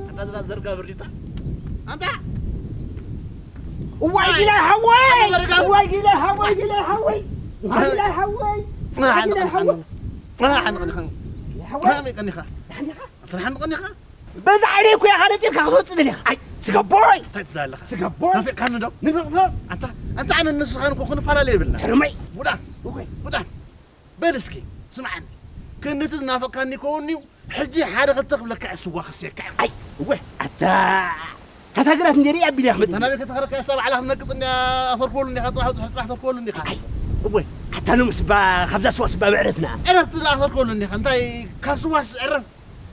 ኣንታ ዝና ዘርጋ ብርዲታ። ኣንታ! እዋይ ጊላይ ሓወይ! ኣንታ ዘርጋ እዋይ ጊላይ ሓወይ፣ ጊላይ ሓወይ! ጊላይ ሓወይ! ጊላይ ሓወይ! ሓንቕ ዲኻ? ሓወይ! ሓንቕ ዲኻ? ሓንቕ ዲኻ? ኣንታ ሓንቕ ዲኻ? በዛ ዓይነይ እኮ ኢኻ ነጢርካ ክትወፅእ ደሊኻ። ኣይ፣ ስገቦይ! እንታይ ትብላለኻ? ስገቦይ! ናፊቕካኒ ዶ? ንፍቕፍቕ! ኣንታ፣ ኣንታ ኣነ ንስኻን እኮ ክንፈላለ የብልና። ሕርመይ! ውዳን! እወ! ውዳን! በል እስኪ፣ ስምዓኒ። ክንድቲ ዝናፈቕካኒ ይከውን እዩ። ሕጂ ሓደ ክልተ ክብለካ እየ፣ ስዋ ክስየካ እየ። ኣይ፣ እወ! ኣታ፣ እታ ታገራት እንዴ ሪኣ ኣቢልያ ክመጽእ። እታ ናበይ ከተኸረካ እያ፣ እሳ ባዕላ ክትነቅጽ እንድያ ኣሰርኮሉ እንዲኻ፣ ጽባሕ፣ ጽባሕ፣ ጽባሕ ተርኮሉ እንዲኻ። ኣይ፣ እወ! ኣታ ሎምስ እባ፣ ካብዛ ስዋ ስባ መዕረፍና። ዕረፍቲ ዝኣሰርኮሉ እንዲኻ። እንታይ፣ ካብ ስዋስ ዕረፍ?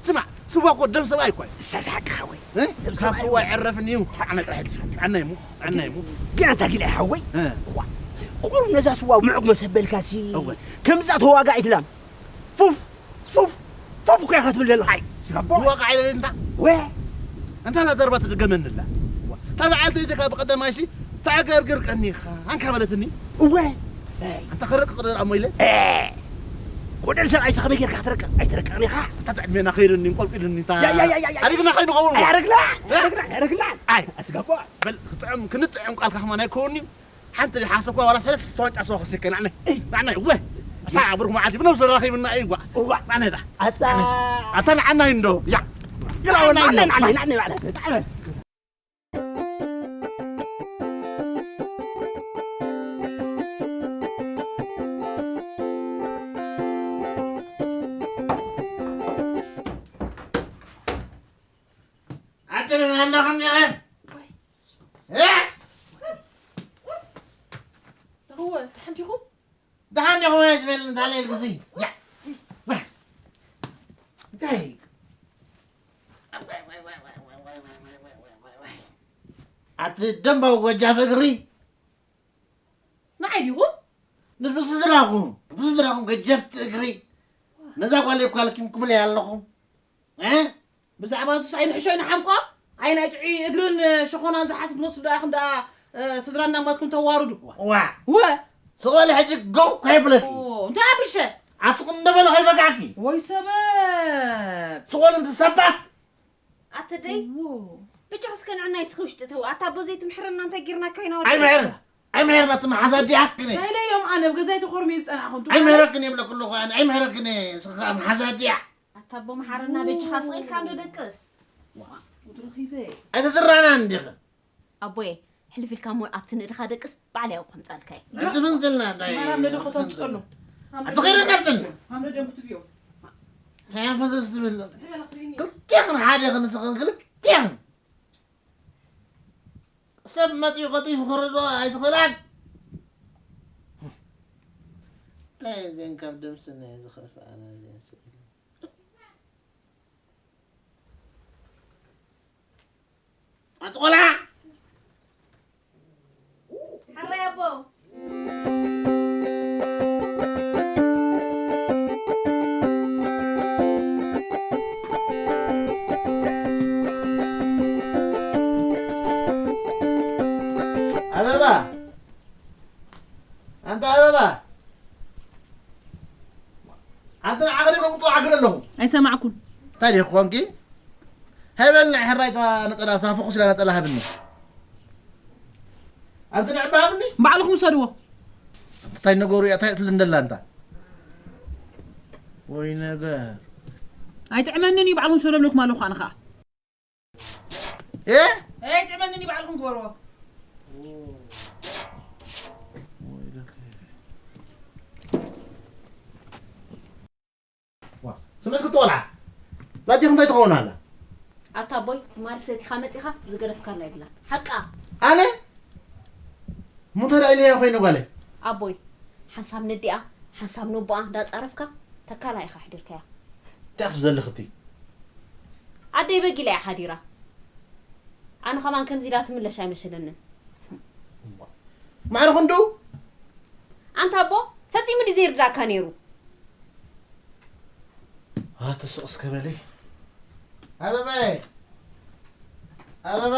ስማዕ፣ ስዋ እኮ ደም ሰብኣይ እኮ እዩ። እሳ ዝሓቅኻ ወይ? እ? ደም ካብ ሰብኣይ ስዋ ወይ? ይዕረፍን እዩ። ዓነ ጥራሕ ጥዓና ይሙ፣ ዓና ይሙ። ግን ኣንታ ጊላይ ሓወይ፣ እ። ዋ፣ ቁሩብ ነዛ ስዋ ምዕቕ መሰበልካሲ፣ እወ። ከምዛ ተዋጋኢት ላም፣ ፉፍ፣ ፉፍ፣ ፉፍ እኮ ኢኻ ትብል ዘለኻ። ኣይ፣ ስጋቦ። ይዋቃዕ ኢለ እንታ። ወ። እንታ እዛ ዘረባ ትድገመኒ ኣላ። ዋ፣ እታ በዓልቲ ቤተካ ብቐዳማይሲ፣ ተዕገርግር ቀኒኻ፣ ኣንካ በለትኒ። እወ። ኣንታ ክረቅቕ ዶ ኣሞ ኢለ? እ። ጎደል ሰብኣይ ሰኸመይ ጌርካ ክትረቅቕ? ኣይትረቅቕን ኢኻ። ኣታ ዕድሜና ከይድኒ፣ እንቆልቂልኒ፣ እታ ያ፣ ያ፣ ያ፣ ያ፣ ያ። ኣሪግና ከይንኸውን። ኣያረግና፣ እ? ኣያረግና፣ ኣያረግና። ኣይ። ኣስጋቦ። በል፣ ክጥዕም፣ ክንጥዕም ቃልካ ከማን ኣይከውን'ዩ። ሓንቲ ሓሰብኳ ዋላ ሰለስተ ዋንጫ ስዋ ክሰከ፣ ናዕናይ። እይ። ናዕናይ፣ እወ። እታ ብሩኽ መዓልቲ ብነብሱ ረኺብና፣ እዋ። እዋ። ናዕናይ ዳ። ኣታ። ኣታ ንዓናይ እንዶ፣ ያ። ንዓናይ እንዶ። ንዓናይ፣ ንዓናይ፣ ንዓናይ፣ ንዓናይ። ኣጭርን ኣለኹም ኢኸን። እህ? እወ፣ ደሓን ዲኹም? ደሓን ዲኹም እየ ዝበል እንታ ለይል ግዜ። ያ። እንታይ? ኣቲ ደምባዊ ጎጃፍ እግሪ። ንዓይ ዲኹም? ንብስድራኹም፣ ብስድራኹም ገጀፍቲ እግሪ። ነዛ ጓል እኳ ልኪምኩምለይ ኣለኹም። እ? ብዛዕባ እሱስ ኣይንሕሾ ኣይንሓምቆ። ኣይ ናይ ጥዑይ እግርን ሸኾናን ዝሓስብ ትመስሉ ደኣ ኢኹም ደኣ፣ እ፣ ስድራና እምባትኩም ተዋርዱ። ዋ። ወ። ስቕ በሊ ሕጂ ጎው ከይብለኪ። ኦ፣ እንታይ ኣብሸ? ኣስቕ እንደበለ ከይበቃዕኪ። ወይ ሰበብ። ስቕ በሊ እንትሰባ። ኣተ ደይ፣ እዎ። ብቻ እስከ ንዕና ይስኺ ውሽጢ ተው። ኣታ ኣቦ ዘይትምሕረና እንታይ ጌርናካ ኢና ወዲ? ኣይምሕርና፣ ኣይምሕርና፣ እቲ መሓዛ ኣዲኣ ክነ። እንታይ ኢለ እዮም ኣነ ኣብ ገዛይ ተኾርምየ ዝጸናሕኹ? እንታይ ኣይምሕረክን የብለኩ ኣለኹ ኣነ፣ ኣይምሕረክን እየ፣ ንስኻ ከኣ መሓዛ ኣዲኣ። ኣታ ኣቦ መሓረና በጅኻ ስቕ ኢልካ እንዶ ደቅስ። ዋ፣ ጉድ ረኺበ። ኣይተድራና እንዲኺ። ኣቦየ፣ ሕልፍ ኢልካ እሞ ኣብቲ ንእድኻ ደቅስ፣ ባዕለይ ኣብኡ ከምጻልካ እየ። ኣቲ ፍንጭልና እንታይ ማራም ነዶ ፍንጭል? ከተምጽጠሉ። ኣቲ ኸይደ ናብጽል። ሃም ነዶ ክትብዮ። እንታይ ፈሰስ ትብል? ጽንሒ በላ ክትብይኒ። ክልቴኽን ሓደ ክንስኽን ክልቴኽን። ሰብ መጺኡ ቀጢፉ ክርድኦ ኣይትኽእላን። እንታይ እዘን ካብ ደምስና እየ ዝኸፍኣና እዘን ስእሊ? ኣቲ ቆልዓ! ሕራይ ኣቦ። ኣበባ! ኣንታ ኣበባ! ኣንተ ንዓቕሊ ከምጡ ዓግለ ኣለኹ። ኣይሰማዕኩን። እንታይ ደይ ክኾንኪ? ሃይበልና ሕራይ እታ ነጸላ፣ እታ ፍኹስ ኢላ ነጸላ ሃብኒ። ኣንቲ ንዕባ ሃብኒ። ባዕልኹም ውሰድዎ። እንታይ ነገሩ እያ? እንታይ ትብል እንደላ እንታ? ወይ ነገር። ኣይጥዕመንን እዩ፣ ባዕልኹም ውሰዶ ብለኩም ኣለኹ ኣነ ኸኣ። እ? ኣይጥዕመንን እዩ፣ ባዕልኹም ግበርዎ። ወይ ነገር። ዋ፣ ስምዒት ክትቆልዓ። ዛዲኽ እንታይ ትኸውን ኣላ? ኣታ ኣቦይ፣ ትማሊ ሰቲኻ መጺኻ ዝገደፍካላ የብላን። ሓቃ። ኣነ? እሞ እንታይ ደኣ ኢለያ ኮይነ ጓለይ? ኣቦይ፣ ሓንሳብ ነዲኣ፣ ሓንሳብ ነቦኣ እንዳጻረፍካ ተካላ ኢኻ ኣሕዲርካያ። እንታይ ክትብሊ ዘለኺ እቲ? ኣደይ በጊላ እያ ሓዲራ። ኣነ ከማን ከምዚ ኢላ ትምለሽ ኣይመሰለንን። ማዕረ ክንዱ? ኣንታ ኣቦ፣ ፈጺሙ ድዩ ዘይርዳእካ ነይሩ? ኣቲ ስቕ እስከ በሊ። ኣበባየ። ኣበባ፣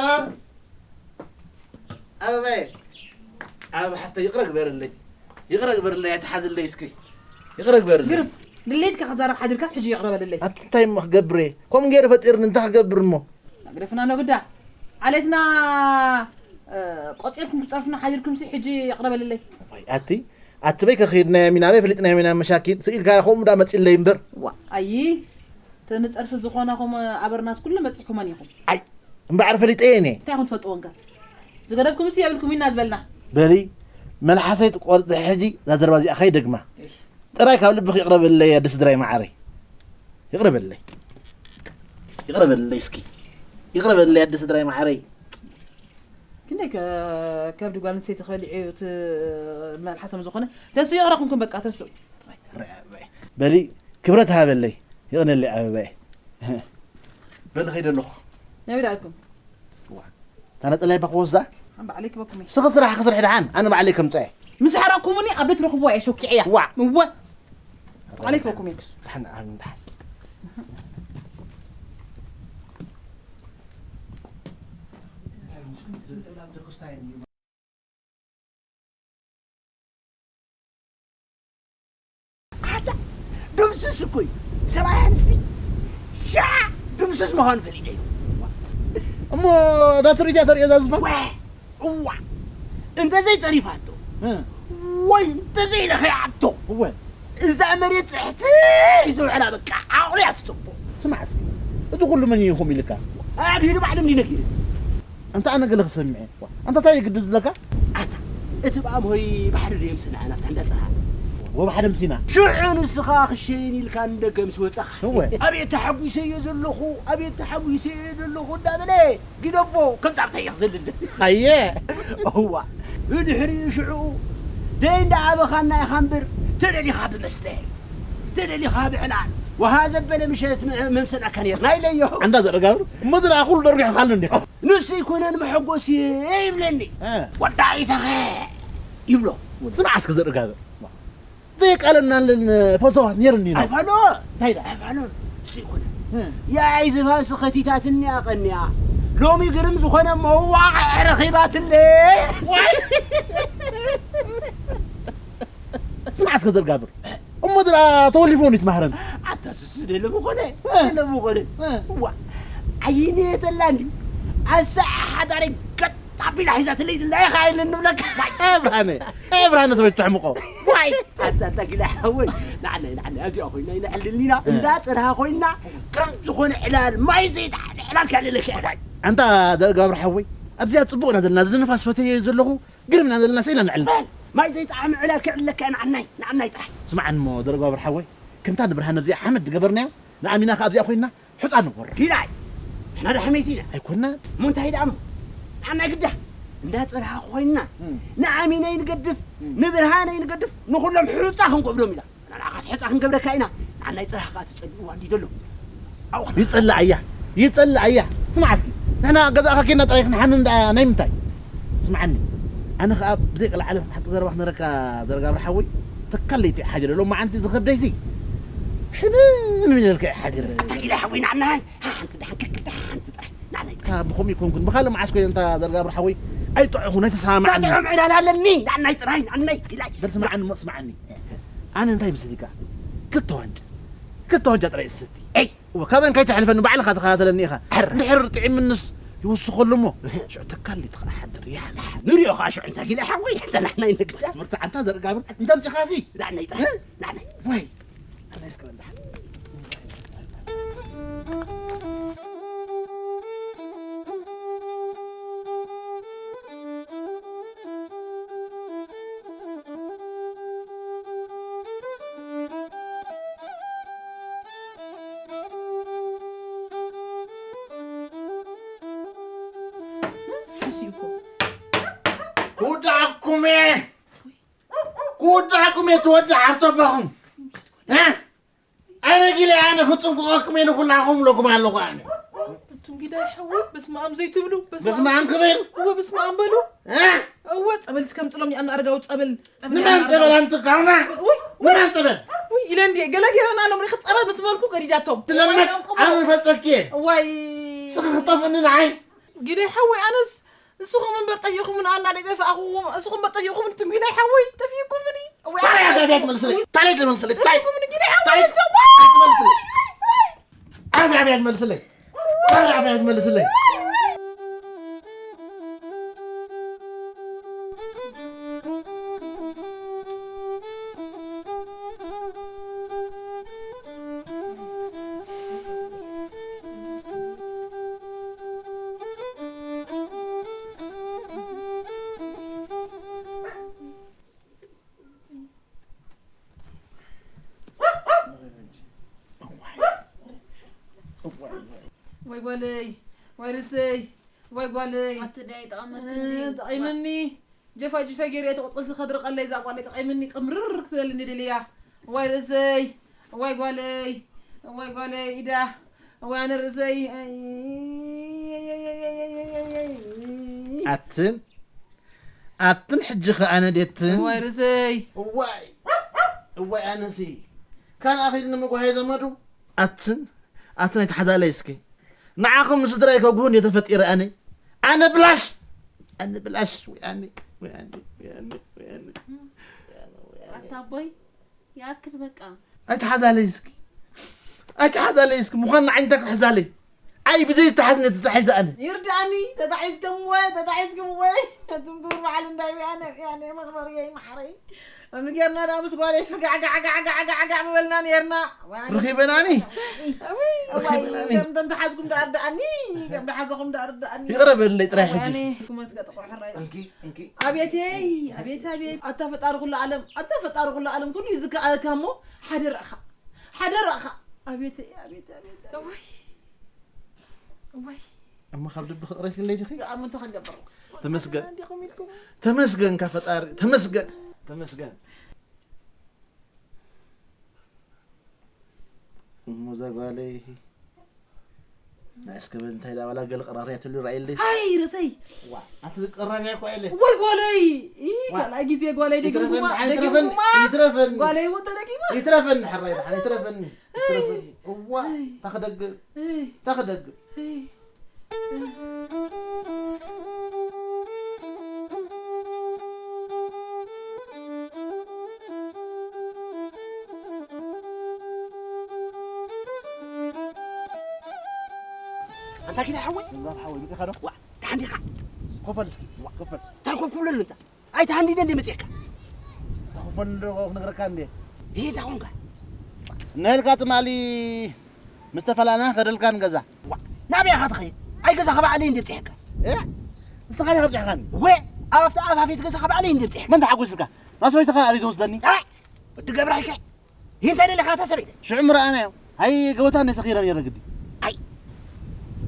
ኣበባየ፣ ኣበባ ሓፍተይ፣ ይቕረ ግበርለይ፣ ይቕረ ግበርለይ፣ ኣይትሓዝለይ እስኪ፣ ይቕረ ግበርለይ። ግርም፣ ድሌትካ ክዛረብ ሓዲርካስ ሕጂ ይቕረ በልለይ። ኣቲ እንታይ እሞ ክገብር እየ? ከምኡ ገይሩ ፈጢርኒ፣ እንታይ ክገብር እሞ? ግደፍና ነጉዳ። ዓሌትና፣ እ፣ ቆጺርኩም ክጸርፉና ሓዲርኩምሲ ሕጂ ይቕረ በልለይ። ወይ ኣቲ፣ ኣቲ በይ ከኺድናዮም ኢና፣ በይ ፈሊጥናዮም ኢና መሻኪን። ስኢልካ ከምኡ ዳ መጺለይ እምበር። ዋ፣ ኣይ፣ እቲ ንጸርፊ ዝኾናኹም ኣበርናስ ኩሉ መጺእኩመን ኢኹም። ኣይ፣ እምበኣር ፈሊጠ እየ እኔ። እንታይ ኢኹም ትፈልጥዎ እንካ? ዝገደፍኩምሲ የብልኩም ኢና ዝበልና። በሊ፣ መልሓሰይ ትቆርጽ ሕጂ እዛ ዘረባ እዚኣ ከይደግማ። እሽ። ጥራይ ካብ ልብኺ ይቕረ በልለይ ኣደ ስድራይ መዓረይ። ይቕረ በልለይ። ይቕረ በልለይ እስኪ። ይቕረ በልለይ ኣደ ስድራይ መዓረይ። ክንደይ ከ-፣ ከብዲ ጓል ኣንስተይቲ ክበልዕ እዩ እቲ መልሓሶም ዝኾነ። ተስኡ ይቕረ ኩንኩም በቃ ተስኡ። በሊ ክብረት ሃበለይ። ይቕነለይ ኣበባየ። በሊ ከይደ ኣለኹ። ነቢል ኣልኩም። ዋ። እታ ነጸላይ እባ ክወስዳ? ኣነ ባዕለይ ክበኩም እየ። ስኺ ስራሕ ክስርሒ ደሓን፣ ኣነ ባዕለይ ከምጽኣ እየ። ምስ ሓረቕኩምኒ ኣብ ቤት ረኽብዋ እየ ሸኪዐያ። ዋ። እወ። ባዕለይ ክበኩም እየ። ደሓን፣ ደሓን፣ ደሓን። ኣታ ድምስስ እኮ እዩ። ሰብኣይ ኣንስቲ ሻዕ ድምስስ ምዃኑ ፈሊጠ እዩ። እሞ ናቱ ሪድያ ተርእዮ እዛ ዝፋን? ወ-፣ እዋ፣ እንተዘይጸሪፋቶ፣ እ። ወይ እንተዘይለኸያቶ፣ እወ። እዛ መሬት ጽሕትር እዩ ዘውዕላ፣ በቃ፣ ዓቕሉ እያ ትጽቦ። ስማዕ እስኪ፣ እቲ ኩሉ መን እዩ ኢኹም ኢልካ? ኣድሂሉ ባዕሉ እንዲ ነጊሩ። ኣንታ ኣነ ገለ ክሰምዕ እየ። ኣንታ እንታይ እዩ ግዲ ዝብለካ? ኣታ፣ እቲ ብኣምሆይ ብሓደ ድዮም ስንዓ ናብታ እንዳጸሃ። ወብሓደ ምሲና። ሽዑ ንስኻ ክሸይን ኢልካ ንደገ ምስ ወጸኻ። እወ። ኣቤት ተሓጒሰ እየ ዘለኹ፣ ኣቤት ተሓጒሰ እየ ዘለኹ እንዳበለ ግደፎ፣ ከም ጻብታ እየ ክዘልል። ኣየ። እዋ፣ ብድሕሪኡ ሽዑ ደይ እንዳኣበኻና ኢኻ እምበር፣ ተደሊኻ ብመስተ፣ ተደሊኻ ብዕላል፣ ወሃ ዘበለ ምሸት ም-፣ መምሰናካ ነርና ኢለዮ። ኣንዳ ዘረጋብር፣ እሞ ዝረኣ ኩሉ ደሪሑኻሉ እንዲኻ። ንሱ ይኮነን መሐጎሲ ይብለኒ። እ። ወዳኢተኸ ይብሎ። ስምዓ እስኪ ዘረጋብር። ዘይቃለናለን ፈተዋት ነይርኒ ነው። ኣይፋሎ። እንታይ ደኣ? ኣይፋሎ። እሱ ይኮነ። እ። ያይ ዝፋንስ ኸቲታትኒ ኣቐንያ። ሎሚ ግርም ዝኾነ መዋቕዕ ረኺባትለይ። ዋይ! ስምዓ እስከ ዘርጋብር። እሞ ድኣ ተወሊፎ ነው ይትማህረን። ኣታ ስስ ደለ ምኾነ። እ። ደለ ምኾነ። እ። ዋ። ዓይኒ የተላ እንዲ። ኣሳ ሓዳሪ ገጥ ኣቢላ ሒዛትለይ ድላ ኢኻ ኢለ ንብለካ። እ ብርሃነ። እ ብርሃነ ሰበይ ትሕምቆ። ዋይ። ኣታ፣ ኣታ ጊላ ሓወይ፣ ንዓናይ፣ ንዓናይ ኣብዚኣ ኮይና ኢና ዕልል ኢና፣ እ። እንዳ ጽርሃ ኮይና፣ ከም ዝኾነ ዕላል፣ ማይ ዘይጠዓመ ዕላል ከዕልለኪ እየ። ኣንታ ዘርጋብር ሓወይ፣ ኣብዚኣ ጽቡቕና ዘለና፣ እዚ ንፋስ ፈተየ ዘለኹ፣ ግርምና ዘለና ስኢና ንዕልል። በል፣ ማይ ዘይጠዓመ ዕላል ከዕልለካ እየ፣ ንዓናይ፣ ንዓናይ ጥራይ። ስምዓኒ እሞ ዘርጋብር ሓወይ፣ ከምታ ንብርሃን ኣብዚኣ ሓመድ ዝገበርናዮ፣ ንኣሚና ከኣ ኣብዚኣ ኮይና፣ ሑጻ ንጎርር። ጊላይ፣ ንሕና ዳ ሓመይቲ ኢና። ኣይኮና። እሞ እንታይ ደኣ እሞ? ንዓና ግዳ። እንዳ ጽርሃ ኮይንና፣ እም። ንኣሚነይ ንገድፍ፣ እም። ንብርሃነይ ንገድፍ፣ ንኹሎም ሑጻ ክንገብሮም ኢና። ንዓኻስ ሑጻ ክንገብረካ ኢና። ንዓናይ ጽርሃ ከኣ ትጸልእዋ እንዲ ዘሎ። ኣብኡ ይጸልኣያ፣ ይጸልኣያ። ስማዕ እስኪ፣ ንሕና ገዛእኻ ኬድና ጥራይ ክንሓምም ደኣ ናይ ምንታይ? ስምዓኒ፣ ኣነ ኸኣ ብዘይ ቀልዓለም ሓቂ ዘረባ ክነግረካ ዘረጋብር ሓወይ፣ ተካል ለይቲ ሓዲረ ሎማዓንቲ ዝኸብደይሲ ሕምም ኢለልካ እየ ሓዲረ። ኣታ ጊላ ሓወይ ንዓናይ፣ ሓንቲ ደሓን ከክልተ ሓንቲ ጥራይ ንዓናይ ጥራይ። እታ ብኸምኡ ይኮንኩን፣ ብኻልእ መዓስ ኮይነ እንታ ዘረጋብር ሓወይ፣ ኣይጥዑኹን፣ ኣይተሰማማዕን። እታ ጥዑም ዕላል ኣለኒ፣ ንዓናይ ጥራይ፣ ንዓናይ ጊላይ። በል ስምዓኒ እሞ ስምዓኒ። ኣነ እንታይ መሲልካ? ክልተ ዋንጫ፣ ክልተ ዋንጫ ጥራይ እሰቲ። ኤይ! እወ፣ ካበን ከይተሕልፈኒ ባዕልኻ ተኸታተለኒ ኢኻ። ሕር። እንድሕር ጥዒምንስ ይውስኸሉ እሞ፣ ሽዑ ተካሊት ኸዓ ሓድር እያ። ንሪኦ ኸዓ ሽዑ እንተ ጊለ ሓወይ፣ እንተ ናሕናይ ንግዳ። ትምህርቲ ዓንታ ዘርጋብር፣ እንተ ኣምጺኻሲ። ናሕናይ ጥራሕ፣ እ? ናሕናይ። ወይ፣ ኣነ እስከ በል ደሓን። ሓሲብኩ። ክውድኣኩም እየ። ክውድኣኩም እየ፣ ትወድእ ሓፍቶ ኣባኹም። እ? ኣነ ጊለ ኣነ ክጽንቅቐኩም እየ ንኹላኹም እብለኩም ኣለኹ ኣነ። ኣቱም ጊዳ ይሕወ፣ በስመ ኣብ ዘይትብሉ፣ በስመ ኣብ በስመ ኣብ ክብል። እወ፣ በስመ ኣብ በሉ። እ? እወ፣ ጸበል እስከምጽሎም እየ፣ ኣም ኣረጋዊ ጸበል፣ ጸበል ንመን እየ ጸበል ኣረጋዊ። ኣንትካውና? ውይ፣ ንመን ጸበል? ውይ፣ ኢለ እንድየ፣ ገለ ገይረና ኣሎም ሪኺ ጸበል ምስ በልኩ ገዲዳቶም። ትለመድ እዋይ፣ ኣነ ፈጸኪ። እዋይ። ስኺ ክጠፍእኒ ንዓይ። ጊደ ሓወይ ኣነስ ንስኹም እምበር ጠፊእኹምን ኣና ደይ ጠፋእኹዎም እስኹም እምበር ጠፊእኹምን እቱም ጊደ ሓወይ ጠፊእኩምኒ። እወ፣ ታዲያ ኣፍያፍያ ትመልስለይ? ታዲያ ትመልስለይ? ታዲያ ጠፊእኩምኒ ጊደ ሓወይ ታዲያ እንተዋ። ኣፍያፍያ ትመልስለይ? ኣፍያፍያ ትመልስለይ? ኣፍያፍያ ትመልስለይ? ወይ ጓለይ ወይ ርእሰይ ወይ ጓለይ ኣቲ ዳይ ጠቐመክን ድዩ? ጠቒመኒ ጀፋ ጅፈ ገይረ እቲ ቁጥቅልቲ ከድርቐለይ እዛ ጓለይ ጠቒመኒ ቅምርር ክትበልኒ ደልያ። እዋይ ርእሰይ እዋይ ጓለይ እዋይ ጓለይ ኢዳ እዋይ ኣነ ርእሰይ። ኣትን ኣትን ሕጂ ኸኣ ነዴትን እዋይ ርእሰይ እዋይ እዋይ ኣነሲ ካን ኣኺል ንምጓሃይ ዘመዱ ኣትን ኣትን ኣይትሓዛለይ እስኪ ንዓኹም ንስድራይ ከጉህን እየ ተፈጢረ ኣነ ኣነ ብላሽ ኣነ ብላሽ ወይ ኣነ ወይ ኣነ ወይ ኣነ ወይ ኣነ ኣታ ኣቦይ ይኣክል በቃ ኣይትሓዛለይ እስኪ ኣይትሓዛለይ እስኪ ምዃን ንዓይንታ ክትሕዛለይ ኣይ ብዘይ ተሓዝነ ተታሒዘ ኣነ ይርዳእኒ ተታሒዝክምወ ተታሒዝክምወ እቱም ክብር በዓል እንዳይ ኣነ ኣነ መኽበርየይ መዓረይ ኣምጌርና ዳ ምስ ጓለይ ፈጋዕጋዕጋዕጋዕጋዕ ምበልና ነርና ርኺበናኒ ከምቶም ተሓዝኩም ዳ ኣርዳእኒ ከም ዳሓዘኹም ዳ ኣርዳእኒ ይቕረ በልለይ ጥራይ ሕጂ ክመስገ ጥቑሕ ሕራይ እንኪ እንኪ ኣቤተይ ኣቤት ኣቤት ኣታ ፈጣሪ ኩሉ ዓለም ኣታ ፈጣሪ ኩሉ ዓለም ኩሉ ይዝከኣካ እሞ ሓደ ርእኻ ሓደ ርእኻ ኣቤተይ ኣቤት ኣቤት እዋይ እዋይ እሞ ካብ ልቢ ክቕረልክለይ ዲኺ ደኣ ምን ተኸገብር ተመስገን እንዲኹም ኢልኩም ተመስገን ካ ፈጣሪ ተመስገን ተመስገን እሞ እዛ ጓለይ ናይ እስከ በል እንታይ ዳባላ ገለ ቀራርያትሉ ይረኣየለይ ኣይ ርእሰይ ዋ ኣቲ ዝቀራርያ እኳ የለ ወይ ጓለይ ኢ ዋ። ካልኣይ ግዜ ጓለይ ይትረፈኒ ደጊምኩማ ኣይትረፈኒ ደጊምኩማ ይትረፈኒ ጓለይ እውን ተደጊማ ይትረፈኒ ሕራይ ድሓን ይትረፈኒ ይትረፈኒ እዋ ታክደግም እይ፣ ታክደግም እይ። ኣንታ ጊዳ ሓወይ ዛፍ ሓወይ መፅኻ ዶ ዋ ደሓን ዲኻ ኮፈል እስኪ ኮፈል እንታይ ኮን ክብለሉ እንታ ኣይተሃንዲደ እንደ መፅእካ ኮፈል ዶ ክነግረካ እንዴ ይሄ እንታይ ኮንካ ነልካ ትማሊ ምስ ተፈላና ከደልካ ንገዛ ዋ ናበይ ኢኻ ትኸይድ ኣይ ገዛ ከባዕለይ እንደ ብፅሕካ እ ንስኻ ዲኻ ብፅሕካኒ ወ ኣብቲ ኣፋፌት ገዛ ከባዕለይ እንደ ብፅሕካ መን ተሓጒስልካ ናብ ሰበይትኻ ኣሪ ዝወስደኒ ኣይ ወዲ ገብራይከ ይህ እንታይ ደለኻ እታ ሰበይተ ሽዑ ምረኣናዮ ሃይ ገወታ እንደ ሰኺረ ነይረ ግዲ ኣይ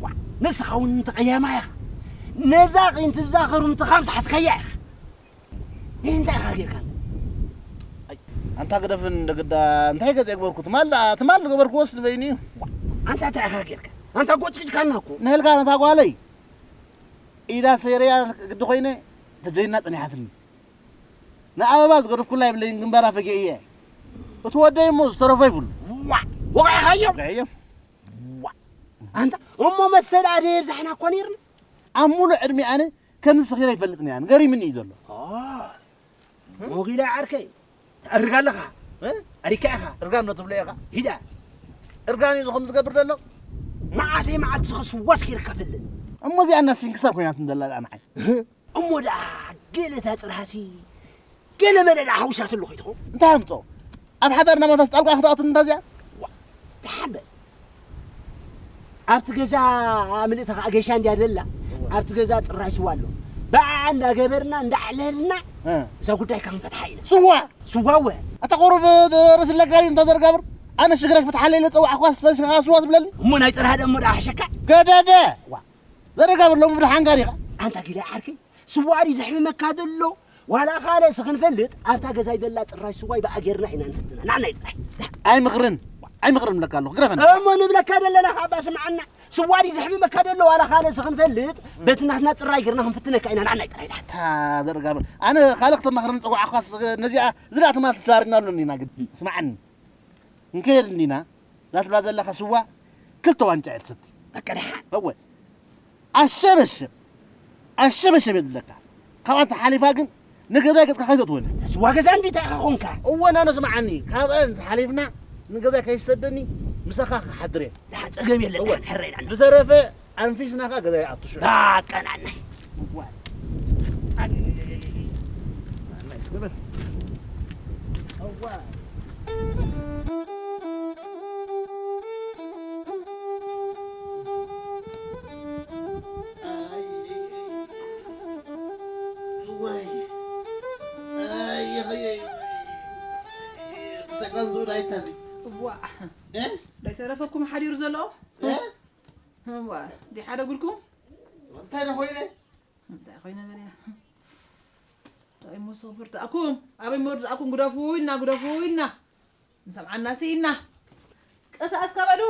ዋ ንስኻ እውን ተቐያማ ኢኻ ነዛ ቂም ትብዛ ኸሩምትኻ ምስ ሓዝካያ ኢኻ ይህ እንታይ ኢኻ ጌርካ ኣንታ ግደፍን እንደግዳ እንታይ ገጽ የግበርኩ ትማል ደኣ ትማል ዝገበርክዎ ስበይኒ እዩ ኣንታ እንታይ ኢኻ ጌርካ ኣንታ ጎጭጭካና እኮ ንህልካ ነታ ጓለይ ኢዳ ሰይረያ ግዲ ኮይነ ተጀይና ጸኒሓትኒ ንኣበባ ዝገደፍኩላ ይብለይን ግንባራ ፈጊአ እየ እቲ ወደይ እሞ ዝተረፎ ይብሉ ዋ ወቂዕኻዮ ገየ ዋ ኣንታ እሞ መስተ ደኣ ደየብዛሕና እኮ ነይርና ኣብ ሙሉእ ዕድሜ ኣነ ከምዚ ሰኺረ ይፈልጥን እያ ገሪምኒ እዩ ዘሎ ሞጊላ ዓርከይ ተዕርጋ ኣለኻ እ? ኣሪካ ኢኻ እርጋን ዶ ትብሎ ኢኻ ሂዳ እርጋን እዩ ዝኹም ዝገብር ዘሎ መዓሰይ መዓልቲ ዝኸስዋስ ኪርካ ፈልጥ እሞ እዚኣ እና ሲንክሳር ኮይናትን ዘላ ደኣ ንዓይ እሞ ደኣ ገለ እታ ፅርሃሲ ገለ መለ ደኣ ሓውሳት ኣሎ ከይትኾ እንታይ ኣምፅኦ ኣብ ሓዳር ናማታስ ጣልቃ ክትኣቱ እንዳ እዚኣ ደሓን በል ኣብቲ ገዛ ምልእቲ ከዓ ገሻ እንድያ ደላ ኣብቲ ገዛ ፅራይ ስዋ ኣሎ ብኣ እንዳገበርና እንዳዕለልና እ፣ እዛ ጉዳይ ካብ ንፈትሓ ኢና ስዋ ስዋ ወ ኣታ ቁሩብ ርእሲ ለጋሪ እንተ ዘርጋብር ኣነ ሽግረ ክፍትሓለ ኢለ ፀዋዕኳ ስዋ ትብለኒ እሞ ናይ ፅርሃ ደሞ ደኣ ሓሸካ ገደደ ዋ ዘረጋብር ሎሚ ብድሓን ጋር ኢኻ ኣንታ ጊላይ ዓርከይ ስዋ ድዩ ዘሕምመካ ዘሎ ዋላ ካልእ ስኽንፈልጥ ኣብታ ገዛይ ደላ ፅራይ ስዋይ ብኣ ጌርና ኢና ንፍትና ናዕናይ ጥራይ ኣይምኽርን ኣይምኽርን እብለካ ኣለኹ ግረፈኒ እሞ ንብለካ ዘለና ካባ ስምዓና ስዋ ድዩ ዘሕምመካ ዘሎ ዋላ ካልእ ስኽንፈልጥ በቲ ናትና ፅራይ ጌርና ክንፍትነካ ኢና ናዕናይ ጥራይ ዳ እታ ዘረጋብር ኣነ ካልእ ክተማኽረኒ ፀዋዕኳ ነዚኣ ዝዳ ትማል ትዛርና ኣሎ እንዲና ግን ስምዓኒ እንከየድ እንዲና እዛ ትብላ ዘለኻ ስዋ ክልተ ዋንጫ እየ ትሰቲ በቃ ደሓን እወ ኣሸበሸብ ኣሸበሸብ የድለካ። ካብኣ ተሓሊፋ ግን ንገዛይ ገጽካ ከይተእትወኒ። ስዋ ገዛ እንዲ እንታይ ኢኻ ኾንካ? እወ፣ ናኖ ስምዓኒ። ካብኣ እንተሓሊፍና ንገዛይ ከይሰደኒ ምሳኻ ክሓድር እየ። ዳ ጸገም የለን፣ እወ። ሕረ ኢላና። ብተረፈ ኣንፊስናኻ ገዛይ ኣቱ ሽዑ። ዳ ቀናናይ። እወ። ኣናይ እስከ በል። እወ። ኣይ፣ ወይ። ኣይ፣ ኣይ፣ ኣይ። ተቀንዙ ዳይታዚ። እዋ። እ? ዳይተረፈኩም ሓዲሩ ዘሎ? እ? እዋ። ዲሓደጉልኩም? እንታይ ደኾይነ? እንታይ ኮይነ በልያ? እንታይ እሞ ሰብ ክርዳእኩም? ኣበይ እሞ ርዳእኩም? ግደፉ ኢልና፣ ግደፉ ኢልና። ንሰምዓና ስኢና። ቀስ ኣስካ በሉ።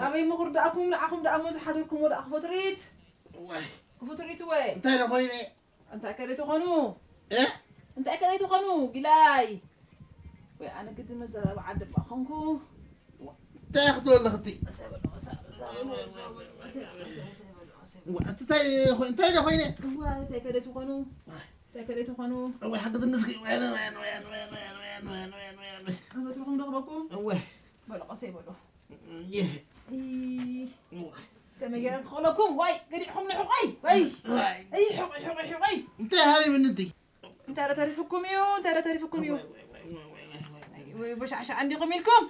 ኣበይ እሞ ክርዳእኩም? ንዓኹም ደኣ እሞ ዝሓደርኩምዎ ደኣ ክፉእ ትርኢት። ዋይ። ክፉእ ትርኢት ወይ? እንታይ ደኾይነ? እንታይ ከ ደይትኾኑ? እ? እንታይ ከ ደይትኾኑ? ጊላይ። ወይ ኣነ ግዲ መዘራብ ዓዲ እባ ኾንኩ። እንታይ ክትብሎ ኣለኽቲ? እሰይ በሉ፣ እሰይ፣ እሰይ በሉ፣ እሰይ በሉ፣ እሰይ በሉ፣ እሰይ በሉ፣ እሰይ በሉ። ዋ፣ እቲ እንታይ ኾይ-፣ እንታይ ዶ ኾይነ? እዋ፣ እንታይ ከ ደይትኾኑ? እንታይ ከ ደይትኾኑ? እወ፣ ሓግዝኒ እስኪ። ወያነ፣ ወያነ፣ ወያነ። ኣበትርኹም ዶ ክበኩም? እወ። በሉ፣ ቀሰይ በሉ። ይህ። እይ። እወ። ከመይ ገይረ ክኽእለኩም? ዋይ፣ ገዲዕኹም ንሕቆይ። ዋይ። ዋይ። እይ፣ ሕቆይ፣ ሕቆይ፣ ሕቆይ። እንታይ ሃሪምኒ እቲ? እንታይ ዶ ተሪፍኩም እዩ? እንታይ ዶ ተሪፍኩም እዩ? ወይ፣ ወይ፣ ወይ፣ ወይ፣ ወይ፣ ወይ፣ ወይ። ወይ፣ በሻዕሻዕ እንዲኹም ኢልኩም?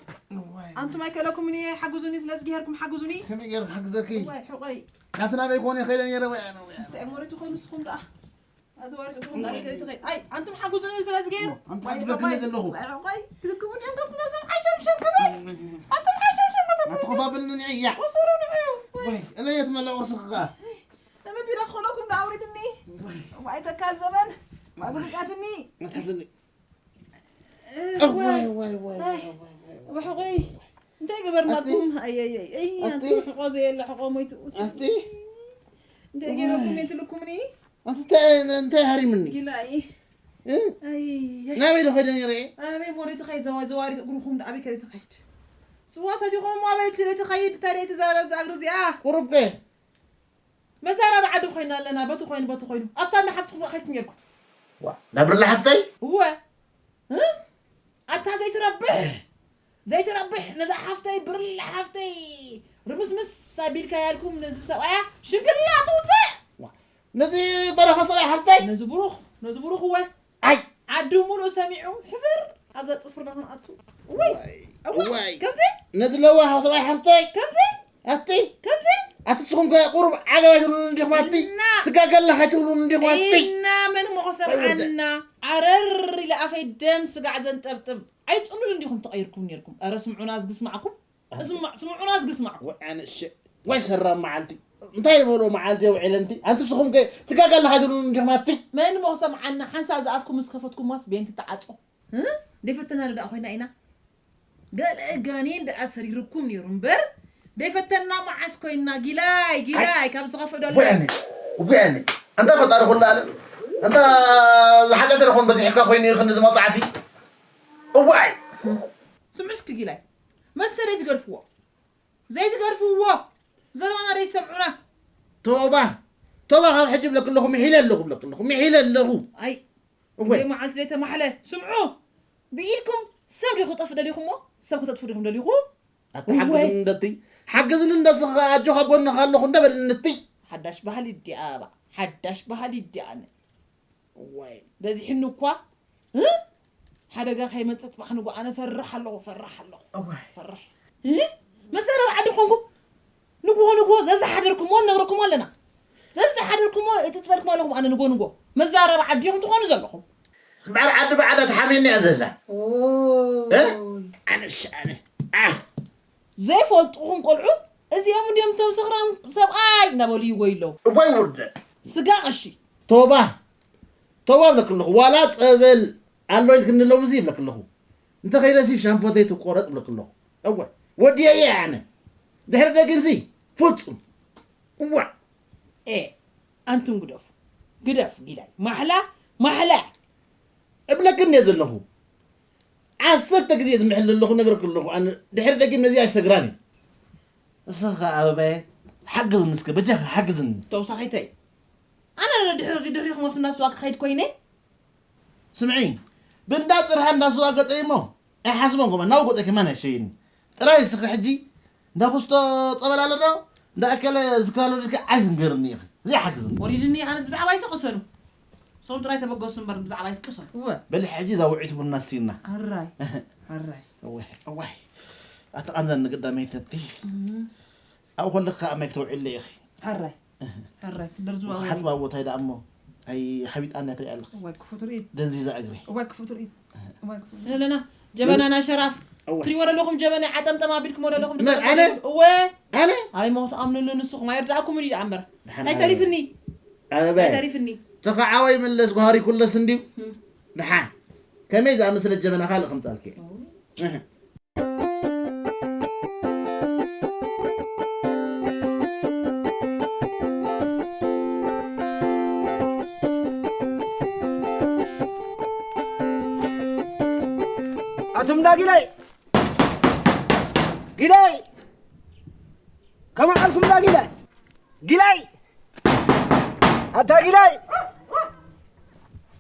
ወይ፣ ኣንቱም ኣይከለኩምን እየ፣ ሓግዙኒ፣ ስለዚ ገይርኩም ሓግዙኒ። ከመይ ገይረ ክሓግዘኪ? ወይ፣ ሕቆይ። ኣቲ ናበይ ኮነ ከይደ ነይረ፣ ወይ፣ ኣነ፣ ወይ፣ ኣነ። እንታይ እሞ ሪእትኾኑ ንስኹም ደኣ? ኣዘዋሪትኩም ደኣ ከይደ ትኸይድ። ኣይ፣ ኣንቱም ሓግዙኒ፣ ስለዚ ገይሩ። ኣንቱም ወይ፣ ሓግዘክኒ ሕቆይ። ዘለኹ። ወይ፣ ሕቆይ። ክልክሙ ድዮም ከምቲ ነብሶም ሓሸምሸም ከማይ? ኣንቱም ሓሸምሸም ከተብሉ። ኣትኾፋብልኒ ንዕያ። ወፈሩ ንዑ። ወይ። ወይ፣ እለ የት መለቑ ስኽኻ? ተመቢለ ክኸለኩም ዶ ኣውሪድኒ? ወይ። ዋይ ተካል ዘበን፣ ዋይ ብሉጻትኒ። መትሓዝኒ። እህ፣ እዋይ፣ ዋይ፣ ዋይ፣ ኣይ። ዋይ፣ ዋይ፣ ዋይ። ወይ፣ ወይ። እንታይ ገበርናኩም? ኣቲ? ኣይ፣ ኣይ፣ ኣይ፣ ኣይ፣ ኣቲ? ኣንቲ ሕቆ ዘየለ ሕቆ ሞይቱ። ኣቲ? እንታይ ገይረኩም ወይ። የትልኩምኒ? ኣንቲ እንታይ፣ እንታይ ሃሪምኒ? ጊላይ። እ? ኣይ፣ ኣይ። ናበይ ዶ ኸይደ ነይረ? ኣበይ ሞሪቲ ኸይድ ዘዋ-፣ ዘዋሪት እግርኹም ዶ ኣበይ ከሪቲ ኸይድ? ስዋ ሰቲኹም እሞ ኣበይ ትሪ ትኸይድ? ታዲያ ትዛረብ እዛ እግሪ እዚኣ? ቁሩብ ከ? መዛረቢ ዓዲ ኮይና ኣለና፣ በቲ ኮይኑ፣ በቲ ኮይኑ። ኣብታ እንዳ ሓፍትኹም ከይድኩም ነይርኩም። ዋ፣ ናብ ብርለ ሓፍተይ? እወ። እ? ኣታ ዘይትረብሕ፣ ዘይትረብሕ፣ ነዛ ሓፍተይ፣ ብርለ ሓፍተይ፣ ርምስምስ ኣቢልካ ያልኩም ነዚ ሰብኣያ ሽንግላ ትውፅእ። ዋ፣ ነዚ በረኻ ሰብኣይ ሓፍተይ? ነዚ ብሩኽ፣ ነዚ ብሩኽ እወ። ኣይ! ዓዲ ሙሉእ ሰሚዑ፣ ሕፍር ኣብዛ ጽፍርና ክንኣቱ። እዋይ! ዋይ! እዋ! ዋይ! ከምዚ? ነዚ ለዋህ ሰብኣይ ሓፍተይ! ከምዚ? ኣቲ! ከምዚ? ኣቲ ንስኹም ከ ቁሩብ ዓገብ ኣይትብሉን እንዲኹም ኣቲ? እና! ትጋገልና ከይትብሉን እንዲኹም ኣቲ? እና መን እሞ ወይ ወደ! ክሰምዓና? ዓረር ኢለ ኣፈይ ደም ስጋዕ ዘንጠብጥብ። ኣይጽሉል እንዲኹም ተቐይርኩም ነይርኩም። ኣረ ስምዑና እዝጊ ስማዕኩም። ኣንቲ። እስማዕ፣ ስምዑና እዝጊ ስማዕኩም። ወይ ኣነ እሸ-፣ ወይ ሰራም መዓልቲ። እንታይ ዝበሎ መዓልቲ የውዒለ ኣንቲ? ኣንቲ ንስኹም ከ ትጋገልና ከይትብሉን እንዲኹም ኣቲ? መን እሞ ክሰምዓና? ሓንሳእ ዝኣፍኩም ምስ ከፈትኩማስ ቤን ትተዓጾ። እ? ደይፈተና ዶ ደኣ ኮይና ኢና? ገለ ጋኔን ደኣ ሰሪርኩም ነይሩ እምበር፣ ደይፈተና መዓስ ኮይና? ጊላይ፣ ጊላይ፣ ኣይ፣ ካብ ዝኸፍእ ዶ ኣሎ? እዋይ ኣነ፣ እዋይ ኣነ። ኣንታ ፈጣሪ ኩሉ ዓለም፣ ኣንታ ዝሓጢኣተ ደኾን በዚሕካ ኮይኑ ይኽን ዝመጽዓቲ? እዋይ! ስምዑ እስኪ ጊላይ፣ መሰለይ ትገድፍዎ። ዘይትገድፍዎ፣ ዘረባና ደይትሰምዑና። ቶባ፣ ቶባ፣ ካብ ሕጂ ብለኪ ኣለኹ፣ ምሒለ ኣለኹ፣ ብለኪ ኣለኹ፣ ምሒለ ኣለኹ። ኣይ፣ እወ። እንደ መዓልቲ ደይተማሕለ። ስምዑ፣ ብኢድኩም ሰብ ዲኹ ክጠፍእ ደሊኹሞ? ሰብ ክተጥፍኡ ዲኹም ደሊኹም? ኣታ እወ። ሓግዝኒ እንደቲ፣ ሓግዝኒ እንደቲ፣ ኣጆኻ ጎንኻ ኣለኹ እንደ በልኒ እቲ። ሓዳሽ ባህሊ ድያ፣ ሓዳሽ ባህሊ ድያ ኣነ። እዋይ። በዚሕኒ እኳ፣ እ? ሓደጋ ከይመጽእ ጽባሕ ንግሆ ኣነ ፈርሕ ኣለኹ፣ ፈርሕ ኣለኹ። እዋይ። ፈርሕ። እ? መዛረቢ ዓዲ ኮንኩም፣ ንግሆ ንግሆ ዘዝሓደርኩሞ ንነግረኩም ኣለና። ዘዝሓደርኩሞ እትጽበልኩም ኣለኹም ኣነ ንግሆ ንግሆ። መዛረቢ ዓዲ ኢኹም ትኾኑ ዘለኹም። እምበኣር ዓዲ ብዓዳ ትሓምየኒ እያ ዘላ። ኦ። እ? ኣነሽ ኣነ። ኣ። ዘይፈልጡኹም ቆልዑ፣ እዚኦም እንዲዮም እቶም ሰኽራም ሰብኣይ እናበሉ ይጎዩ ኣለዉ። እዋይ ውርደት። ስጋ ቀሺ። ቶባ፣ ቶባ እብለኪ ኣለኹ። ዋላ ጸበል ኣሎ ኢልክኒ ሎምሲ ይብለኪ ኣለኹ። እንተ ኸይደሲ ሻንፎተይ ትቆረጽ እብለኪ ኣለኹ። እወ፣ ወዲየየ ኣነ። ድሕሪ ደጊምሲ ፍጹም። እዋ። ኤ፣ ኣንቱም ግደፉ። ግደፍ ጊላይ። ማሕላ፣ ማሕላ። እብለኪ እንድየ ዘለኹ። ዓሰርተ ግዜ ዝምሕል ዘለኹ ነግረኪ ኣለኹ። ኣነ ድሕሪ ደጊም ነዚ ኣይሰግራን እየ። ንስኻ ኣበባየ፣ ሓግዝኒ እስከ በጃኻ ሓግዝኒ። ተውሳኺተይ ኣነ ድሕሪ ድሕሪኹም ኣብቲ እናስዋ ክኸይድ ኮይነ። ስምዒ ብእንዳ ጽርሃ እንዳስዋ ገጸይ እሞ ኣይሓስቦን ጎማ እናው ገጸኪ ማን ኣይሸይን። ጥራይ እስኺ ሕጂ እንዳ ኩስቶ ጸበል ኣሎ ዶ እንዳ ኣከለ ዝካሎ ድልኪ ኣይትንገርኒ ኢኺ ዘይሓግዝኒ። ወሪድኒ ኣነስ ብዛዕባ ይስቕሰሉ ሶም ጥራይ ተበገሱ እምበር ብዛዕባ ይስቅሰሉ እወ። በሊ ሕጂ እዛ ውዒት ቡና ስቲና። ኣራይ ኣራይ እዋይ እዋይ ኣቲ ቃንዛኒ ግዳመይተቲ። ኣብ ኮለካ ኣብ ማይ ክትውዕለ ኢኺ። ሕራይ ሕራይ ክደርዝዋ ወይ ሓጽባ ቦታይ ደኣ እሞ ኣይ ሓቢጣ እንዳ ትሪኣ ኣለኺ። ወይ ክፉ ትርኢት። ደንዚዛ እግሪ። ወይ ክፉ ትርኢት። ወይ ክፉ ትርኢት። ለለና ጀበናና ሸራፍ እወ። ትሪእዎ ዘለኹም ጀበና ዓጠምጠም ኣቢልኩም ወለለኹም መን ኣነ? እወ ኣነ ኣይ ሞት ኣምኑሉ ንስኹም ኣይርዳእኩም እዩ ደኣ እምበር። ደሓን ኣይተሪፍኒ ኣበበ ኣይተሪፍኒ። ተኻዓወይ ምለስ ጓሃሪ ኩለስ እንዲዩ። እም። ደሓን ከመይ ዝኣመሰለት ጀበና ካልእ ከምጻልኪ። እህ። ኣቱም ዳጊላይ ጊላይ ከመዓልኩም ዳጊላይ ጊላይ ኣታ ጊላይ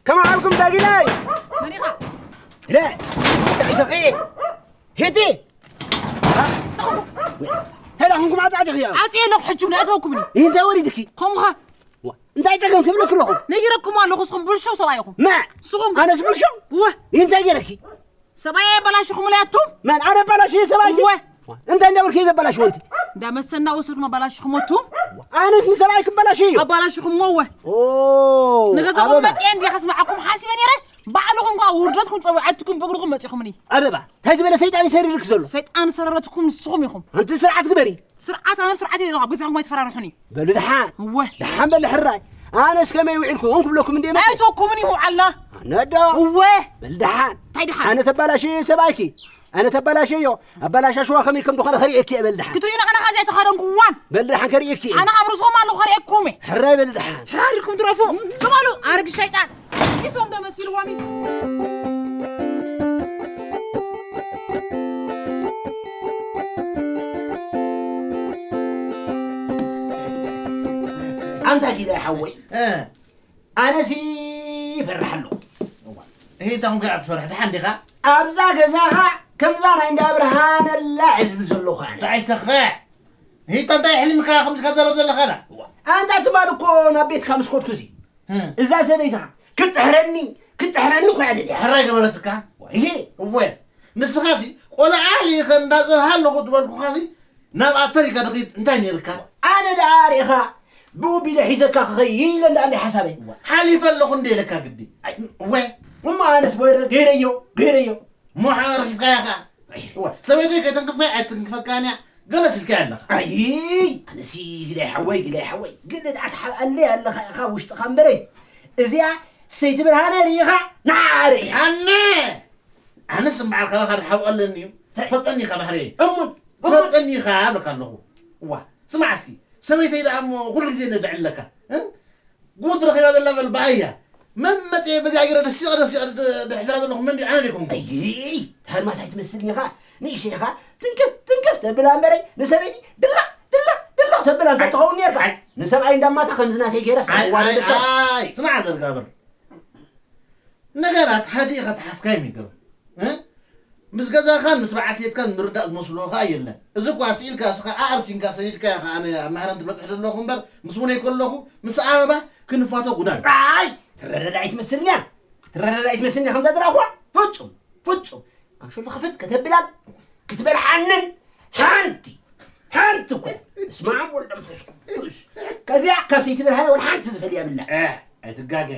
ከመዓልኩም ዳጊላይ መን ኢኻ? ለ ተኺ ሄቲ ተላኹምኩም ዓጻዕቲ ኽያ ዓጽየ ኣለኹ ሕጂ ነእተወኩምኒ። ይህ እንታይ ወሪድኪ? ከምኻ እንታይ ጸገም ክብለክ ኣለኹ? ነጊረኩም ኣለኹ እስኹም ብልሹው ሰብኣይ ኢኹም። መ ንስኹም ኣነስ ብልሹው? እወ እንታይ ገይረኪ? ሰብኣይ ኣበላሽኹምለይ ኣቱም። መን ኣነ ኣበላሽየ ሰብኣይኪ? እወ እንታይ እንዳበልኪ ዘበላሽዎ ኣንቲ? እንዳ መስተ እናወሰድኩም ኣበላሽኹም ኣቱም። ኣነስ ንሰብኣይ ክበላሽ እዩ። ኣበላሽኹምዎ እወ። ኦ ንገዛኹም ኣበባ መፅየ እንዲያ ከስምዓኩም ሓሲበ ነይረ። ባዕልኹም ከዓ ውርደትኩም ፀዊዐትኩም ብእግርኹም መፂኹምኒ። ኣበባ እንታይ ዝበለ ሰይጣን ይሰሪርክ ዘሎ? ሰይጣን ሰረረትኩም ንስኹም ኢኹም። ኣንቲ ስርዓት ግበሪ። ስርዓት ኣነ ስርዓት እየ ዘለኹ ኣብ ገዛኹም ኣይትፈራርሑኒ። በሉ ደሓን እወ። ደሓን በሊ ሕራይ። ኣነስ ከመይ ውዒልኩም ክብለኩም እንደ መፅእ። ኣይተኩምን እዩ ምውዓልና። ኣነ ዶ እወ። በል ደሓን እንታይ ደሓን ኣነ ተባላሽ ሰብኣይኪ ኣነ ተባላሸዮ ኣባላሻሽዋ ከመይ ከም ዝኾነ ከርእየኪ እየ በል ደሓን ክትሪኡና ኣነ ኻዚ ኣይተኻደንኩዋን በል ደሓን ከርእየኪ እየ ኣነ ካብ ርስኹም ኣለኹ ከርእየኩም እየ ሕራይ በል ደሓን ሓሪኩም ትረፉ ትበሉ ኣረግ ሸይጣን ኢሶም ዶ መሲልዎም እዩ ኣንታ ጊዳ ሓወይ ኣነሲ ይፈርሕ ኣለኹ። እሂ፣ እንታይ ኮንካ ኢኻ ትፈርሕ? ደሓን ዲኻ? ኣብዛ ገዛኻ ከምዛ ናይ እንዳ ብርሃነላ እየ ዝብል ዘለኹ ኣነ። እንታይ ተኸዕ? እሂ፣ እንታይ ሕሊምካ ከምዚ ትዛረብ ዘለኻ? ኣንታ ትማሊ እኮ ናብ ቤትካ ምስ ከድኩ እዚ፣ ህ። እዛ ሰበይትኻ ክትጥሕረኒ፣ ክትጥሕረኒ እኮ እያ ደልያ። ሕራይ ገበረትካ? እሂ። እወ፣ ንስኻሲ ቆልዓ ልኢኸ እንዳ ዘርሃ ኣለኹ ዝበልኩኻሲ ናብኣ ተሪካ ድኺድ እንታይ ነይርካ? ኣነ ደኣ ርኢኻ ብኡ ቢለ ሒዘካ ክኸይድ ኢለ እንዳ ኣለይ ሓሳበይ። ሓሊፈ ኣለኹ እንደ ኢለካ ግዲ። ኣይ፣ እወ። እሞ ኣነስ ወረ ገይረዮ፣ ገይረዮ። እሞ ሓ-፣ ረኺብካያ ኸኣ። ኣይ። እወ፣ ሰበይተይ ከይተንክፈይ ኣይትንክፈካን እያ። ገለ ሲልካያ ኣለኻ። ኣይ፣ ኣነሲ ግዳይ ሓወይ፣ ግዳይ ሓወይ። ግን ደኣ ትሓብኣለይ ኣለኻ ኢኻ ውሽጥኻ እምበረይ። እዚኣ ሰይቲ ብርሃነ ርኢኻ ንዓኣ ርኢኻ። ኣነ! ኣነስ እምበኣር ካባኻ ዝሓብኦ ኣለኒ እዩ። ትፈልጠኒ ኢኻ ባህርየይ። እሙን፣ እሙን። ትፈልጠኒ ኢኻ እብለካ ኣለኹ። እዋ፣ ስማዕ እስኪ፣ ሰበይተይ ደኣ እሞ ኩሉ ግዜ ነድዕለካ። እ? ጉድ ረኺባ ዘላ በል ብኣያ። መን መጺኤ በዚኣ ገይረ ደሲቐ ደሲቐ ድ-፣ ድሕድራ ዘለኹ መን ድዩ? ኣነ ዶ ኣይኮንኩ? ኣይይ፣ ተሃድማስ ኣይትመስልን ኢኻ። ንእሽተይ ኢኻ። ትንክፍ፣ ትንክፍ ተብላ እምበረይ፣ ንሰበይቲ ድላቕ፣ ድላቕ፣ ድላቕ ተብላ እንተ ኣይ፣ ትኸውን ኔርካ። ኣይ። ንሰብኣይ እንዳማታ ከምዚ ናተይ ገይረ ኣይ፣ ኣይ፣ ሰብዋ ንብልቶ። ኣይ፣ ስማዕ ዘርጋብር። ነገራት ሃዲእኻ ተሓዝካዮም ይገርም። እ? ምስ ገዛኻን ምስ በዓልቲ ቤትካን ምርዳእ ዝመስሎ ኸኣ የለን። እዚ እኳ ስኢልካ እስኻ ኣኣርሲንካ ሰዲድካዮ ኸኣ ኣነ ኣብ ማህረምቲ በጽሕ ዘለኹ እምበር ምስ ሙነይ ከለኹ ምስ ኣበባ ክንፋቶ ጉዳይ። ኣይ! ትረዳዳኢት መስልኛ። ትረዳዳኢት መስልኛ ከምዛ ዝረኣኹዋ። ፍጹም! ፍጹም! ኣንሸሎ ክፍት ከተብላን ክትበልዓንን ሓንቲ፣ ሓንቲ እኮ። በስመ ኣብ ወወልድ ወመንፈስ ቅዱስ። ከዚኣ ካብ ሰይቲ ብርሃነ ወላ ሓንቲ ዝፈልያ የብላን። እ፣ ኣይትጋገ።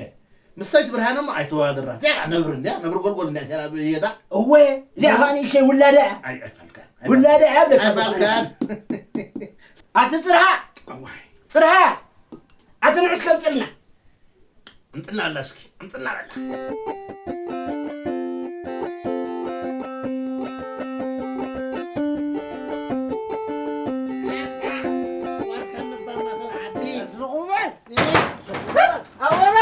ምስ ሰይቲ ብርሃነ እሞ ኣይተወዳድራ። እዚኣ ነብሪ እንድያ፣ ነብሪ ጎልጎል እንድያ፣ እዚኣ ብየዳ። እወ፣ እዚኣ ኸኣ ንእሽተይ ውላዳ እያ። ኣይ፣ ኣይፋልካን። ውላዳ እያ እብለካ። ኣይፋልካን። ኣቲ ጽርሃ፣ እዋይ። ጽርሃ፣ ኣቲ ንዕስ ከምጽልና። ኣምጥልና ኣላ እስኪ፣ ኣምጥልና በላ። ኣቦና!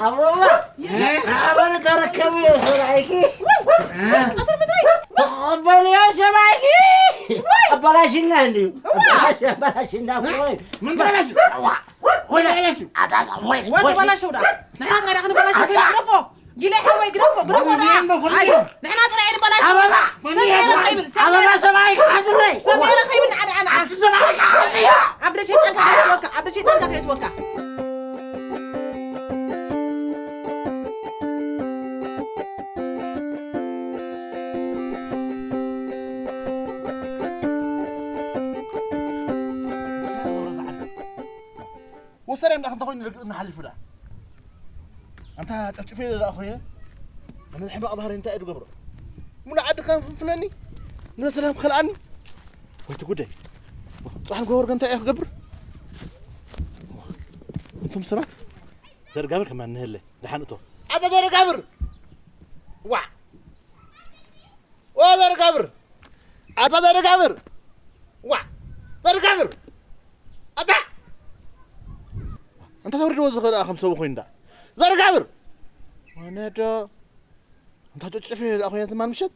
ኣቦና! ኣቦና! ተረከብዮ ሰብኣይኪ! ተቐበልዮ ሰብኣይኪ! ኣቦና! ኣበላሽና እንድዩ። ኣበላሽ-፣ ኣበላሽና እኮ። ምን ተበላሽ? ዋ፣ ወይ ተበላሽ? ኣታ-፣ ወይ፣ ወይ ወይ። ተበላሽ ወዳ። ንሕና እንታይ ደኣ ክንበላሽ? ኣታ-፣ ግደፎ። ጊለ ሓወይ ግደፎ፣ ግደፎ ወዳ። ምን ይሄን ነው? ኣይ፣ ንሕና ጥራይ ንበላሽ። ኣበባ፣ ሰሚረ ምን ይሄን ነው? ከይብል፣ ሰሚረ። ኣበባ ሰብኣይ ክሓዝለይ። ሰሚረ ከይብል ንዓዳ ኣና። ኣቲ ሰብኣይ ክሓዝዮ። ኣብ ደሸይጣንካ ከይትወካ፣ ኣብ ደሸይጣንካ ከይትወካ። ወሰዳይ ዳኣ እንተኾይኑ ርግእ እናሓሊፉ ዳ ኣንታ ጨፍጭፈ ዳ ኮይነ ነዚ ሕማቕ ባህሪ እንታይ እየ ዝገብሮ? ሙሉ ዓዲ ከም ፍንፍነኒ ነዚ ሰላም ክኸልኣኒ። ወይ ትጉደይ። ጽባሕ ንጎበር እንታይ እየ ክገብር? እንቶም ሰባት ዘርጋብር ከማን ንህለ ደሓን እቶ። ኣታ ዘርጋብር! ዋ! ኦ ዘርጋብር! ኣታ ዘርጋብር! ዋ! ዘርጋብር! ኣታ! እንተ ተውርድዎ ዝኽእል ከም ሰብ ኮይኑ ዳ ዘርጋብር! ወነዶ እንታ ጨጨፌ እዛ ኮይና ትማል ምሸት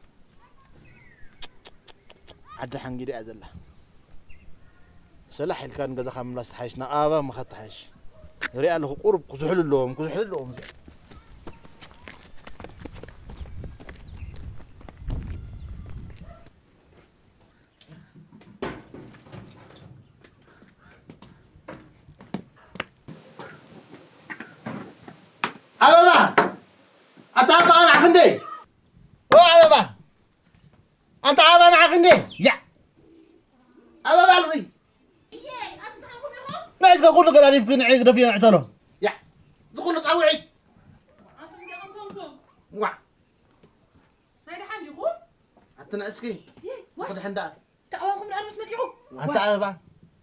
ዓዲ ሓንጊዳ እያ ዘላ። ሰላሕ ኢልካ ንገዛኻ ምምላስ ትሓይሽ፣ ናብ ኣበባ ምኻድ ትሓይሽ። ሪኣ ኣለኹ፣ ቁሩብ ክዝሕሉ ኣለዎም፣ ክዝሕሉ ኣለዎም። ኣበባ! ኣታ ኣበባ ንዓኺ እንዴ? ኦ ኣበባ! ኣንታ ኣበባ ንዓኺ እንዴ? ያ! ኣበባ ኣልኺ! ንዒ እስከ ኩሉ ገዳዲፍኪ ንዒ ግደፍዮ ንዕተሎ። ያ! እዚ ኩሉ ጻውዒት! ዋ! ናይ ደሓን ዲኹም? ኣቲ ንዒ እስኪ። ይይ፣ ዋ! ክድሕን ደኣ። ተኣዋኹም ንኣድምስ መጺኹም? ኣንታ ኣበባ፣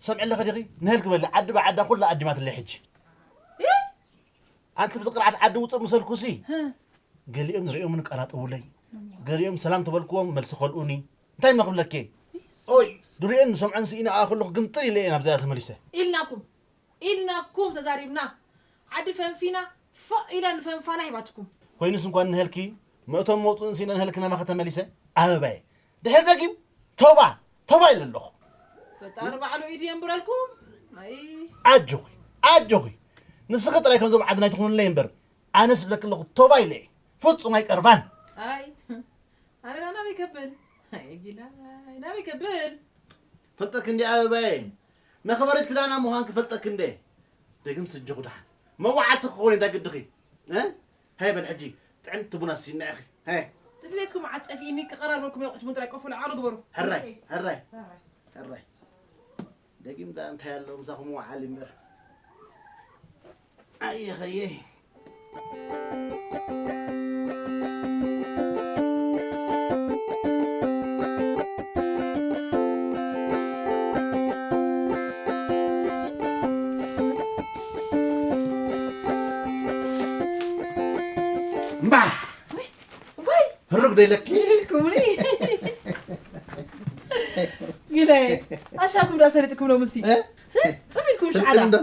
ሰምዒ ኣለኺ ዲኺ? ንህልክ በሊ፣ ዓዲ ብዓዳ ኩላ ኣዲማትለይ ሕጂ። ይይ! ኣንቲ ብዚ ቅርዓት ዓዲ ውፅእ ምሰልኩሲ፣ ህ። ገሊኦም ንሪኦምን ቀናጥውለይ። ገሊኦም ሰላም ተበልክዎም መልሲ ከልኡኒ። እንታይ እሞ ክብለኪ? ኦይ፣ ድሪኤን ዝሰምዐን ስኢነ ኣኸለኹ ግምጥል ኢለ እየ ናብዛ ተመሊሰ። ኢልናኩም፣ ኢልናኩም ተዛሪብና። ዓዲ ፈንፊና፣ ፎእ ኢላ ንፈንፋና ሂባትኩም። ኮይኑስ እንኳን ንህልኪ፣ መእቶም መውፅእን ስኢነ ንህልኪ ናባኸ ተመሊሰ። ኣበባየ፣ ድሕሪ ደጊም፣ ቶባ፣ ቶባ ኢለ ኣለኹ። ፈጣሪ ባዕሉ ኢዱ የንብረልኩም። ኣይ። ኣጆኺ፣ ኣጆኺ። ንስኺ ጥራይ ከምዞም ዓድና ኣይትኹንለይ እምበር፣ ኣነስ ብለኪ ኣለኹ፣ ቶባ ኢለ እየ። ፍጹም ኣይቀርባን። ኣይ፣ ኣነ ናበይ ከብል? ኣይ፣ ጊላይ፣ ናበይ ከብል? ፈልጠኪ እንዲ ኣበባየ። መኽበሪት ክዳና ምዃንኪ ፈልጠኪ እንደ። ደግም ስጆኺ ደሓን። መዋዓቲ ክኸውን እንዳ ግድኺ። እ? ሃይ በል ሕጂ፣ ጥዕምቲ ቡና ሲና ኢኺ። ሃይ። ትድሌትኩም ዓጸፊኒ፣ ክቐራርበልኩም እየ፣ ቁጭ ጥራይ ቆፎ ለዓሉ ግበሩ። ሕራይ፣ ሕራይ፣ ሕራይ። ሕራይ። ደጊም ደኣ እንታይ ኣሎ ምሳኹም ወዓሊ እምበር። ኣየ ኸየ። እምባ! ወይ፣ ወይ! ህሩግ ዶ ኢለኪ? ኢልኩምኒ። ግለ፣ ኣሻኩም ዳ ሰሪጥኩም ሎምሲ? እ? ጽም ኢልኩም ሽዓላ። እንዶ።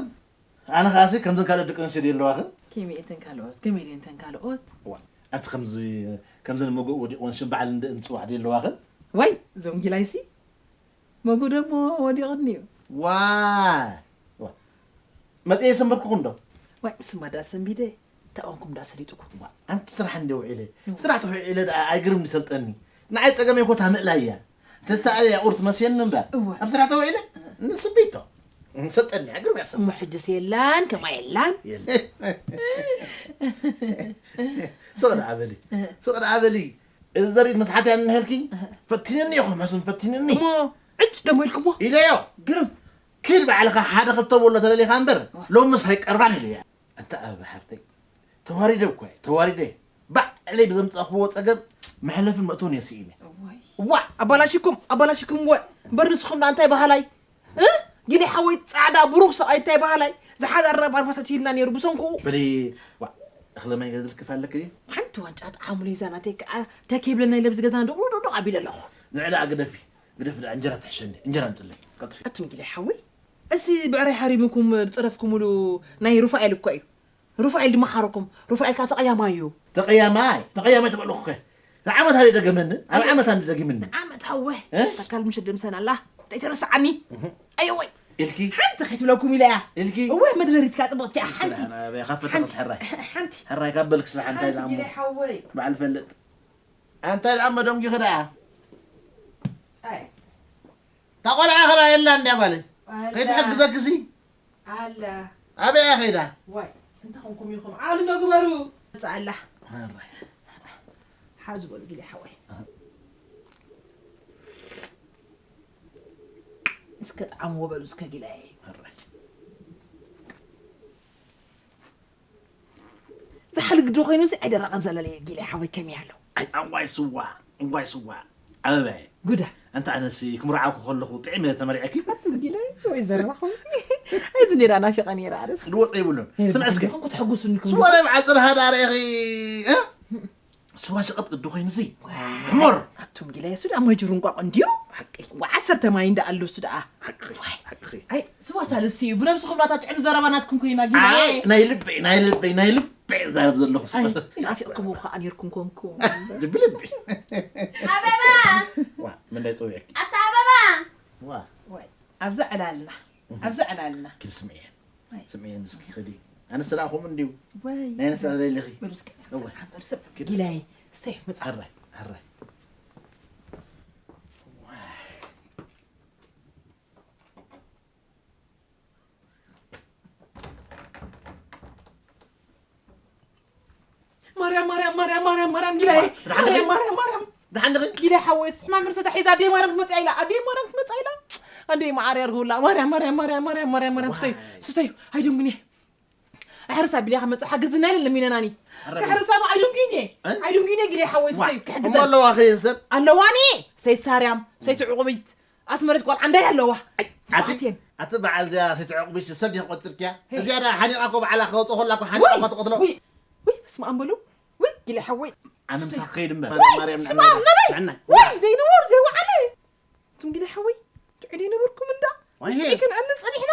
ኣነ ኸኣሲ ከምዘን ካልኦት ደቂ ኣንስትዮ ድየ ኣለዋኽን? ከመይ እተን ካልኦት? ከመይ ድየን እተን ካልኦት? እዋ፣ ኣንቲ ከምዚ፣ ከምዘን መጎእ ወዲቕወን ሽም በዓል እንደ እንጽዋዕ ድየ ኣለዋኽን? ወይ፣ እዞም ጊላይሲ፣ መጎእ ደሞ ወዲቕኒ እዩ። ዋ፣ ዋ። መጽየ ሰንበድኩኹም ዶ? ዋይ፣ ምስማ ዳ ሰንቢደ፣ ተኣወንኩም ዳ ሰሊጥኩም። ዋ፣ ኣንቲ ስራሕ እንደ ውዒለ፣ እዋ። ስራሕ ተውዒለ ደኣ ኣይግርም ይሰልጠኒ። ንዓይ ጸገመይ ኮታ ምእላይ እያ። ተተኣልያ ቁርት መስየኒ እምበር። እዋ። ኣብ ስራሕ ተውዒለ፣ ንስቢቶ። ሰልጠኒ፣ ኣይግርም እያ ሰብ። እሞ ሕጅስ የላን፣ ከማ የላን። የለ። ስቕ ደኣ በሊ። እህ። ስቕ ደኣ በሊ። እዚ ዘርኢት መስሓት እያ እንሀልኪ? እህ። ፈቲንኒ ኢኹም፣ ሕሱም ፈቲንኒ። እሞ ዕጭ ደሞ ኢልኩሞ? ኢለዮ። ግርም። ኪድ ባዕልኻ ሓደ ክልተ በሎ ተለሊኻ እምበር፣ ዋ። ሎምስ ኣይቀርባን ኢለያ። ኣንታ ኣበባ ሓፍተይ፣ ተዋሪደ እኮ እየ፣ ተዋሪደ። ባዕለይ ብዘምጻእክዎ ጸገም መሕለፍን መእተውን እየ ስኢነ። እዋይ። ዋ! ኣባላሽኩም፣ ኣባላሽኩም ወ-፣ እምበር ንስኹም ደኣ እንታይ በሃላይ? እ? ጊለ ሓወይ ጻዕዳ ብሩኽ ሰብኣይ እንታይ በሃላይ? ዝሓዘ ኣረባርባ ሰትዩልና ነይሩ ብሰንክኡ። በሊ፣ ዋ፣ እኽለ ማይ ገዝልኪ ፋለኪ ድዩ? ሓንቲ ዋንጫ ጥዓሙለይ እዛ ናተይ ከኣ እንታይ ከይብለና ኢለ ኣብዚ ገዛና ዶቕ ዶቕ ዶቕ ኣቢለ ኣለኹ። ንዕ ደኣ ግደፊ፣ ግደፊ ደኣ እንጀራ ትሕሸኒ፣ እንጀራ ኣምጽለይ፣ ቀልጥፊ። ኣቱም ጊለ ሓወይ፣ እዚ ብዕራይ ሓሪምኩም ዝጸረፍኩምሉ ናይ ሩፋኤል እኮ እዩ። ሩፋኤል ድማ ሓረኩም። ሩፋኤል ከኣ ተቐያማይ እዩ። ተቐያማይ፣ ተቐያማይ ትበልኹ ከ? ንዓመት ሃደ ደገመኒ፣ ኣብ ዓመት ሃደ ደጊምኒ። ንዓመት ሃወ። እ? ተካል ምሸት ደምሰን ኣላ። ኣይትረስዓኒ። ኣየወይ። ኢልኪ ሓንቲ ከይትብለኩም ኢለ እያ። ኢልኪ እወ፣ መድረሪትካ ጽብቕቲ እያ። ሓንቲ ሓንቲ ሕራይ። ሓንቲ ሕራይ ካብ በልክ ስራሕ እንታይ ሓንቲ ዳሞ ጊለ ሓወይ። በዓል ፈልጥ ኣንታይ ዳሞ ደንጊኺ ደኣ። ኣይ ታቆልዓ ኸራ የላ እንዲያ ጓለ ኣላ። ከይትሕግዘክሲ ኣላ። ኣበይ እያ ኸይዳ? ዋይ እንተ ኾንኩም ኢኹም ዓሊ ዶ ግበሩ። መጻ ኣላ። ሕራይ። ሓዙ በሉ ጊለ ሓወይ። እስከ ጣዕምዎ በሉ እስከ ጊላየ። ሕራይ። ዝሓል ግዲ ኮይኑስ ኣይደረቐን ዘለለየ ጊለ ሓወይ ከመይ ኣሎ? ኣይ ኣዋይ ስዋ እዋይ ስዋ ኣበባየ። ጉዳ። እንተ ኣነሲ ክምርዓኩ ከለኹ ጥዒመ ተመሪዐኪ። ኣቱም ጊለ ወይ ዘረባ ከምዚ። እዚ ነራ ናፊቐ ነራ ኣነስ። ዝወፀ ይብሉን። ስምዕ እስከ። ኹም ክትሕጉሱኒ ክብሉ። ስዋ ናይ በዓል ጥርሃ ዳርኢኺ። ስዋ ሸቐጥ ግዲ ኮይኑሲ። ሕሞር። ኣቱም ጊለ የሱ ዳ መጅሩ እንቋቕ እንዲዩ። ሓቂ። ዓሰርተ ማይ እንዳ ኣሉ እሱ ደኣ። ሓቂ። ሓቂ። ኣይ ስዋ ሳልስቲ እዩ። ብነብስኹም ናታ ጥዕም ዘረባ ናትኩም ኮይና ጊለ። ኣይ ናይ ልበይ ናይ ልበይ ናይ ልበይ ዛረብ ዘለኹ። ኣይ ናፊቕኩም ከዓ ነርኩም ኮንኩም። ልቢ ልቢ። ኣበባ። ዋ ምንዳይ ጠውያኪ። ኣታ ኣበባ። ዋ። ወይ ኣብዚ ዕላልና ኣብዚ ዕላልና። ክዲ ስምዕየን። ኣይ። ስምዕየን እስኪ ክዲ። ኣነ ስራ ኹም እንዲዩ። ወይ። ናይ ነሳ ዘይልኺ። በሉ እስኪ። እወ። ሰላም በሉ ሰብ። ክዲ ጊላይ። ሰይ መጻ። ሕራይ ሕራይ። ማርያም ማርያም ማርያም ማርያም ማርያም ጊላይ። ድሓን ድኺ? ማርያም ማርያም ማርያም። ድሓን ድኺ? ጊላይ ሓወይ ሕማም ርእሰ ተሒዛ ኣደይ ማርያም ትመጽያ ኢላ ኣደይ ማርያም ትመጽያ ኢላ። ኣደይ ማዓር ያርጉላ ማርያም ማርያም ማርያም ማርያም ማርያም ማርያም ማርያም ስተዩ ስተዩ ኣይደንጉኒ። ኣሕርሳ ቢልያ ከመጽእ ሓግዝና ኢለን ለሚነናኒ። ኣረ ከሕርሳ ማ ኣይደንጉኒ። እ? ኣይደንጉኒ ጊላይ ሓወይ ዋ፣ ስተዩ እሞ ክሕግዘን ኣለዋ ኸየን ሰብ? ኣለዋኒ። ሰይቲ ሳርያም ሰይቲ ዕቑቢት ኣስመረት ቋልዓ እንዳይ ኣለዋ። ኣይ፣ ኣቲ ኣትየን ኣቲ በዓል እዚኣ ሰይቲ ዕቑቢት ሰብ ዲኻ ቆጽርክያ? ሄይ። እዚኣ ዳ ሓኒቓ እኮ በዓላ ከወጽኦ ከላ እኮ ሓኒቓ ወይ እኳ ትቐትሎ። ወይ ወይ ስማ ኣንበሉ። ወይ ጊለ ሓወይ። ኣነ ምሳኺ ከይድ እምበር። ወይ ማርያም ስማ ናዕና ናበይ? ናዕና። ወይ ዘይንቡር ዘይወዓለ። እቱም ጊለ ሓወይ ትዕዱ ይነበርኩም እንዳ። ወይ ሄ። ይከን ኣንን ጸኒሕና።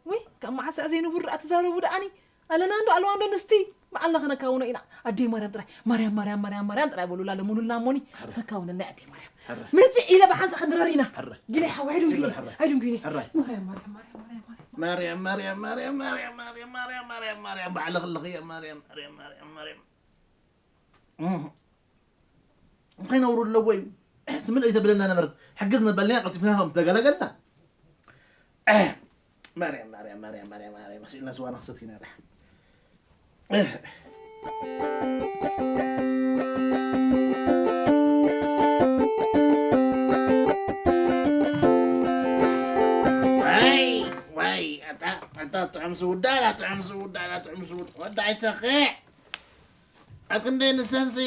ወይ ካብ መዓሳ ዘይንቡር ደኣ ትዛረቡ ደኣኒ። ኣለና እንዶ ኣለዋ እንዶ ንስቲ በዓልና ከነካውኖ ኢና። ኣደይ ማርያም ጥራይ ማርያም ማርያም ማርያም ማርያም ጥራይ በሉላ ለምኑልና እሞኒ። ሕረ። ተካውነልና ኣደይ ማርያም። ሕረ። መጽእ ኢለ ብሓንሳ ክንረር ኢና። ሕረ። ጊለ ሓወይ ኣይደንጉኒ። ሕረ። ኣይደንጉኒ። ሕረ። ማርያም ማርያም ማርያም ማርያም ማርያም። ማርያም ማርያም ማርያም ማርያም ማርያም ማርያም ማርያም ባዕልኺ ኣለኺ እያ ማርያም ማርያም ማርያም ማርያም። እህ። እንታይ ነውሩ ኣለዎ እዩ? ትምልእ ተብለና ነበረት። ሕግዝ ነበልና ቀልጢፍና ከም ተገላገልና። ማርያም ማርያም ማርያም ማርያም ማርያም ስኢልና ስዋና ክሰት ኢና ዳ። ዋይ ዋይ ኣታ ኣታ ጥዑም ስውዳላ ጥዑም ስውዳላ ጥዑም ስውድ ወዳይ ተኸ ኣክንደይ ንሰንሲ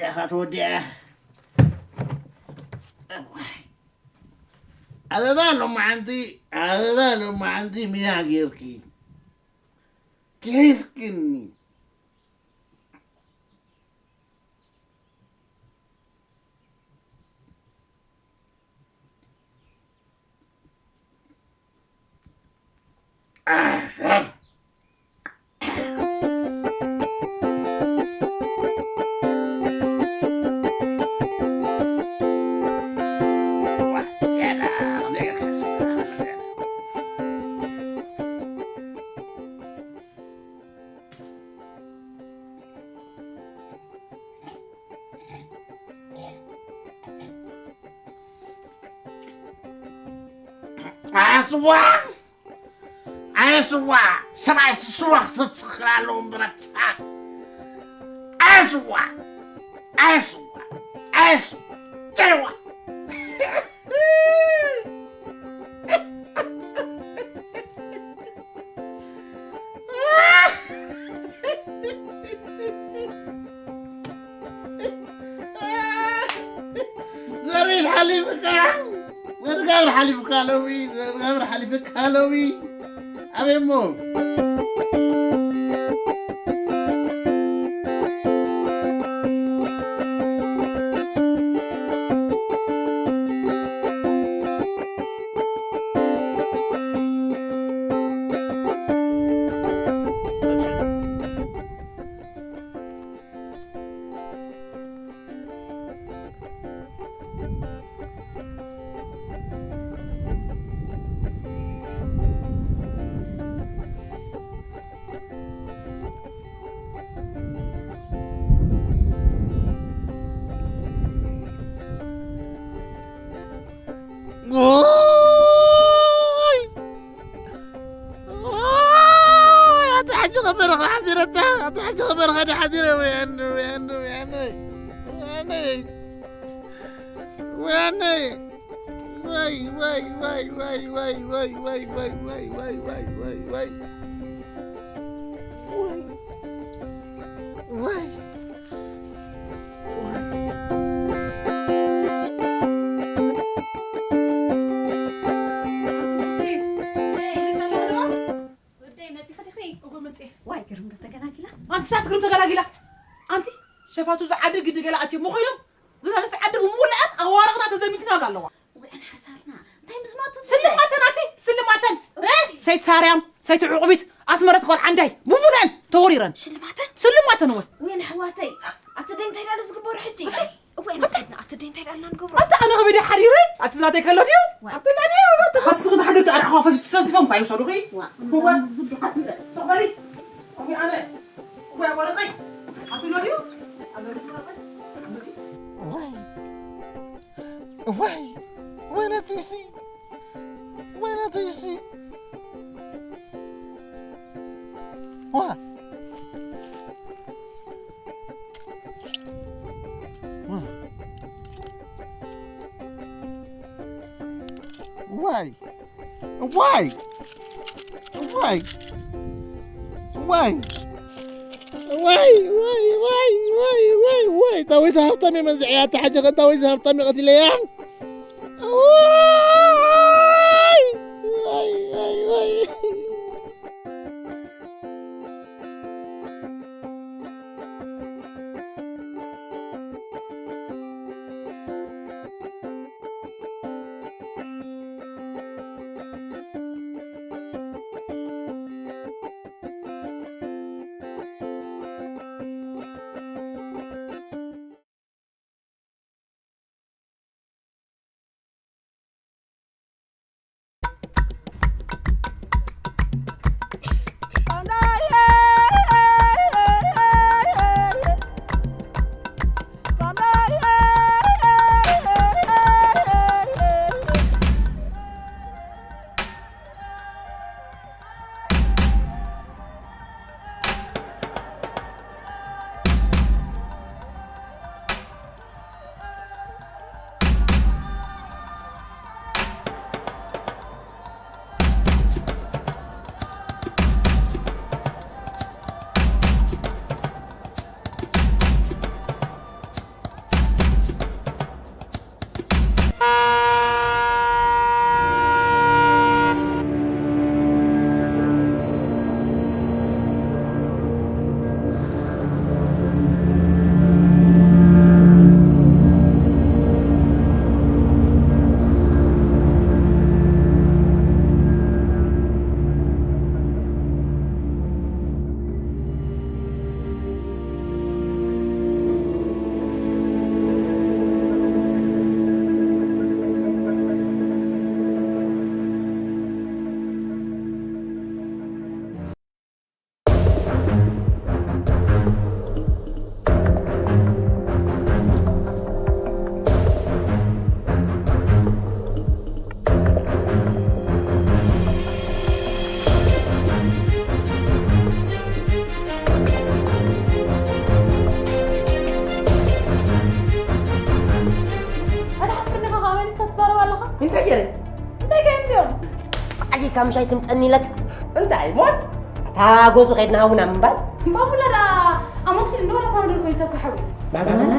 ኢኻ ተወዲኣ። ኣበባ ሎማዓንቲ ኣበባ ሎማዓንቲ ሚያ ጌርኪ ክሒስክኒ። ኣስዋ ኣስዋ ሰብኣይ ስዋ ክሰትኽር ኣለዎም ብረታ ኣስዋ ኣስዋ ኣስዋ ጨዋ ዘርኢት ሓሊፍካ ዘርጋብር ሓሊፍካ ሎሚ ዘርጋብር ሓሊፍካ ሎሚ ኣበይ እሞ ኦይ! ኦይ! ኣቲ ሓጂ ኸበርኻ ሓዚረታ፣ ኣቲ ሓጂ ኸበርኻ ዲ ሓዚረ፣ ወያነ፣ ወያነ፣ ወያነ፣ ወያነ፣ ወያነ። ዋይ፣ ዋይ፣ ዋይ። ዋይ። ወደይ መፂኺ ዲኺ? እወ መፅየ። ዋይ ግርም ዶ ተገላጊላ? ኣንቲ ሳስ ግርም ተገላጊላ? ኣንቲ ሸፋቱ ዝዓዲ ግዲ ገለ ኣትዮም ኮይኖም ዝናነስ ዓዲ ብምውልዐን ኣዋርኽና ተዘሚትና ብላ ኣለዋ። ውዕን ሓሳርና እንታይ ምዝማቱ ስልማተን ኣቲ ስልማተን እ? ሰይቲ ሳርያም ሰይቲ ዕቑቢት ኣስመረት ጓል ዓንዳይ ብምውልዐን ተወሪረን ሽልማተን ስልማተን እወ። ወይን ኣሕዋተይ ኣቲ ደይ እንታይ ዳሉ ዝግበሩ ሕጂ? እወ ንኸድና ኣቲ ደይ እንታይ ዳልና ንገብሩ? ኣቲ ኣነ ከበዲ ሓዲረ ኣቲ ናተይ ከሎ ድዩ? ኣቲ ናዲ ኣቲ ሓቲ ስኹ ተሓደርቲ ኣርዓኻ ፈሲሶም እኳ ይውሰዱኺ። እወ ሶበሊ እወ ኣነ እወ ወረቀይ ኣቲ ሎድዩ ኣበ እዋይ እዋይ ነትይሲ እዋይ ነትይሲ ዋ ዋ እዋይ እዋይ እዋይ እዋይ እዋይ እዋይ እዋይ እዋይ እዋይ እዋይ ዳዊት ሃብታም እየ መዝዕያ ተሓጀኸ ዳዊት ሃብታም እየ ቀቲለያ እዋይ እዋይ እዋይ እዋይ ኣታ ሓፍርኒ ኢኻ ከኣ መሊስካ ትዛረብ ኣለኻ? እንታይ ገይረ? እንታይ ከ እዮም እዚኦም? ዓጊካ ምሽ ኣይትምጸኒ ኢለካ። እንታይ ሞት? ኣታ ጎዙ ከይድና ሃቡና ምባል። ባቡላ ደኣ ኣሞክሲል እንዶ ወላ ፓናዶል ኮይኑ ሰብ ክሓዊ። ባባላ?